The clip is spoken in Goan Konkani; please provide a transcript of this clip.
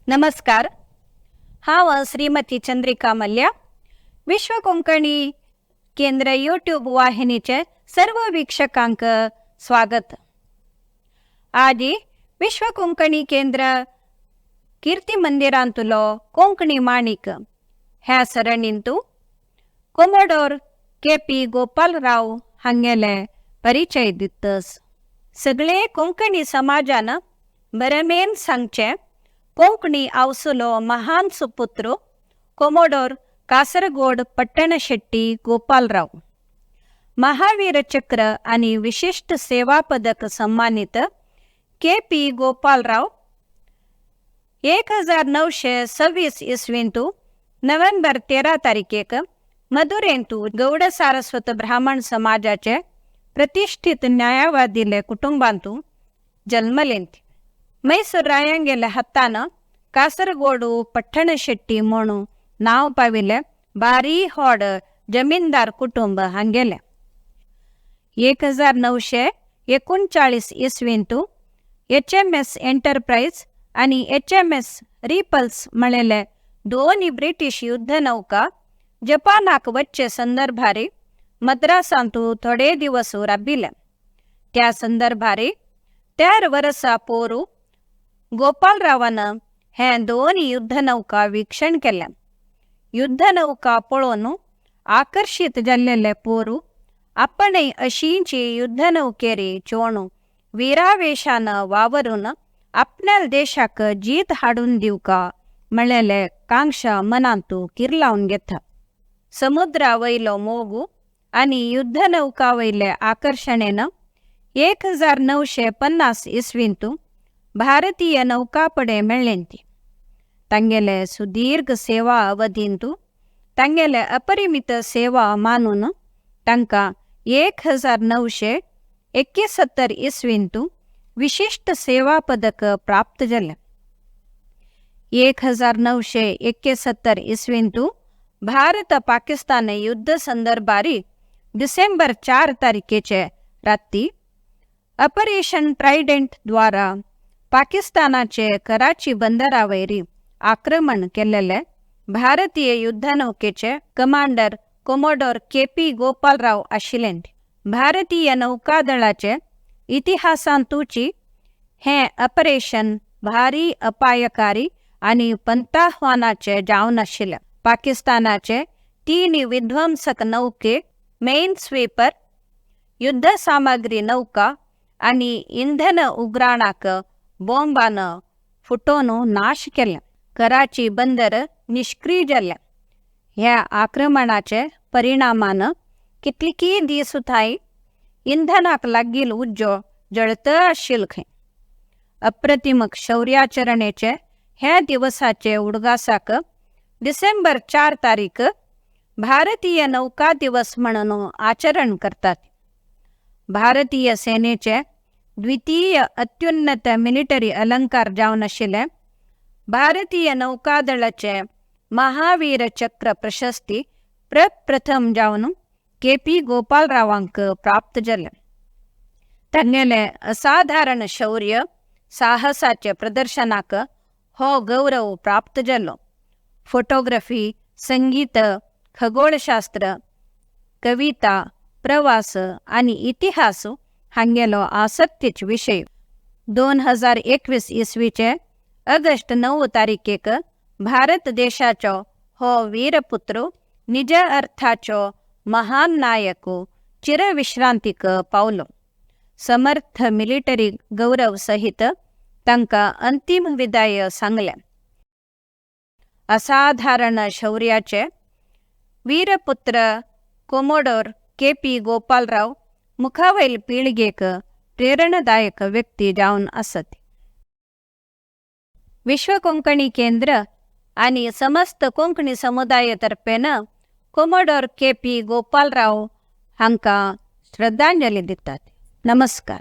नमस्कार. हांव श्रीमती चंद्रिका मल्ल्या. विश्व कोंकणी केंद्र यूट्यूब वाहिनीचे सर्व वीक्षकांक स्वागत. आजी विश्व कोंकणी केंद्र कीर्ती मंदिरांतलो कोंकणी माणिक ह्या सरणींतू कोमोडोर के पी गोपालराव हांगेले परिचय दितस. सगळे कोंकणी समाजान बरमेन सांगचें, कोंकणी आवसुलो महान सुपुत्र कोमोडोर कासरगोड पट्टणशेट्टी गोपालराव, महावीर चक्र आणि विशिष्ट सेवा पदक सन्मानित के पी गोपालराव 1926 इसवींतू नोव्हेंबर 13 तारखेक मदुरेंतू गौड सारस्वत ब्राह्मण समाजाचे प्रतिष्ठित न्यायवादीले कुटुंबांतू जन्मलेंती. मैसूर रायांगेले हत्तान कासरगोडू पट्टणशेट्टी म्हणू नाव पाविले बारी होड जमीनदार कुटुंब हांगेले. 1939 इसवींतू एच.एम.एस. एंटरप्राइज आणि एच.एम.एस. रिपल्स म्हणलेले दोन ब्रिटिश युद्धनौका जपानाक वच्चे संदर्भारी मद्रासांतू थोडे दिवस राबिले. त्या संदर्भारी 13 वरसा पोरू गोपालरावान हे दोन युद्धनौका वीक्षण केले. युद्धनौका पळोवन आकर्षित जाल्लेले पोरू आपणय अशींची युद्धनौकेरी चोणू वीरावेशान वावरून आपल्या देशाक जीत हाडून दिवका म्हणलेले कांक्षा मनांतू किरलावन घेता. समुद्रा वयलो मोगू आणि युद्धनौका वयले आकर्षणेन 1950 इसवींतू भारतीय नौकापडे मेळ्ळेंती. तांगेले सुदीर्घ सेवा अवधींतू तांगेले अपरिमित सेवा मानून तांकां 1971 इसवींतू विशिष्ट सेवा पदक प्राप्त जालें. 1971 इसवींतू भारत पाकिस्तान युद्ध संदर्भारी डिसेंबर 4 तारखेचे राती ऑपरेशन ट्रायडेंट द्वारा पाकिस्तानाचे कराची बंदरावैरी आक्रमण केलेले भारतीय युद्धनौकेचे commander commodore K P Gopalrao आशिल्ले. भारतीय नौकादळाचे इतिहासांतूची हें ऑपरेशन भारी अपायकारी आनी पंताह्वानाचे जावन आशिल्लें. पाकिस्तानाचे तीन विध्वंसक नौके, मेन स्वीपर, युद्ध सामग्री नौका आनी इंधन उग्राणाक बॉम्बान फुटोवन नाश केलें. कराची बंदर निष्क्रीय जालें. ह्या आक्रमणाचे परिणामान कितलीकी दीस थंय इंधनाक लागिल उज्जो जळत आशिल्लो खंय. अप्रतिम शौर्याचरणेचे ह्या दिवसाचे उडगासाक डिसेंबर 4 तारीख भारतीय नौका दिवस म्हणून आचरण करतात. भारतीय सेनेचे द्वितीय अत्युन्नत मिलिटरी अलंकार जावन आशिल्ले भारतीय नौकादळाचे महावीर चक्र प्रशस्ती प्रप्रथम जावन के पी गोपालरावांक प्राप्त जालें. तांगेले असाधारण शौर्य साहसाचे प्रदर्शनाक हो गौरव प्राप्त जालो. फोटोग्राफी, संगीत, खगोलशास्त्र, कविता, प्रवास आनी इतिहास हांगेलो आसक्तीच विशय. 2021 इसवीचे ऑगस्ट 9 तारखेक भारत देशाचो हो वीरपुत्र, निज अर्थाचो महान नायक चिरविश्रांतीक पावलो. समर्थ मिलिटरी गौरव सहित तांकां अंतीम विदाय सांगलें. असाधारण शौर्याचे वीरपुत्र कोमोडोर के पी गोपालराव मुखावयल पिळगेक प्रेरणादायक व्यक्ती जावन आसत. विश्व कोंकणी केंद्र आणि समस्त कोंकणी समुदायातर्फेन कोमोडोर के पी गोपालराव हांकां श्रद्धांजली दितात. नमस्कार.